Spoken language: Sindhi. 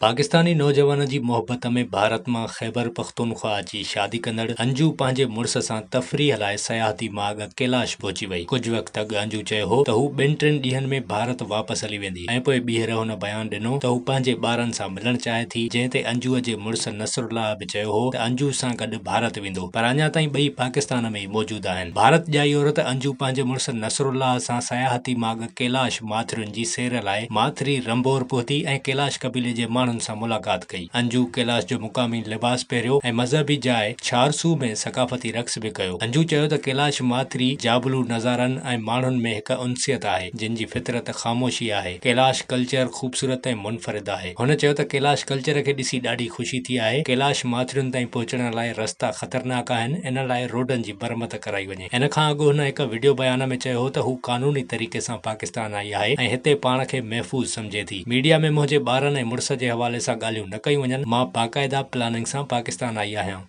پاڪستاني نوجوان جي محبت ۾ ڀارت مان خيبرپختونخوا اچي شادي ڪندڙ انجو پنهنجي مڙس سان تفريح لاء سياحتي ماڳ ڪيلاش پهچي وئي. ڪجهه وقت اڳ انجو چيو هو ته هو ٻن ٽن ڏينهن ۾ ڀارت واپس هلي ويندي ۽ پوء ٻيهر هن بيان ڏنو ته هو پنهنجي ٻارن سان ملڻ چاهي ٿي جنهن تي انجوء جي مڙس نصرالله به چيو هو ته انجو سان گڏ ڀارت ويندو پر اڃا تائين ٻئي پاڪستان ۾ ئي موجود آهن. ڀارت ڄائي عورت انجو پنهنجي مڙس نصرالله سان سياحتي ماڳ ڪيلاش ماٿرين جي سير لاء ماٿري رنڀور پهتي ۽ ڪيلاش قبيلي جي ماڻهن سان ملاقات ڪئي. انجو ڪيلاش جو مقامي لباس پهريو ۽ مذهبي جاء ڇارسو ۾ ثقافتي رقص به ڪيو. انجو چيو ته ڪيلاش ماٿري جابلو نظارن ۽ ماڻهن ۾ هڪ انسيت آهي، جن جي فطرت خاموشي آهي. ڪيلاش ڪلچر خوبصورت ۽ منفرد آهي. هن چيو ته ڪيلاش ڪلچر کي ڏسي ڏاڍي خوشي ٿي آهي. ڪيلاش ماٿرين تائين پهچڻ لاء رستا خطرناڪ آهن، ان لاء روڊن جي مرمت ڪرائي وڃي. ان کان اڳ هن هڪ وڊيو بيان ۾ چيو هو ته هو قانوني طريقي سان پاڪستان آئي آهي ۽ هتي پاڻ کي محفوظ سمجهي ٿي، ميڊيا ۾ منهنجي ٻارن ۽ مڙس جي حوالي سان ڳالهيون نه ڪيون وڃن، مان باقاعده پلاننگ سان پاڪستان آئي آهيان.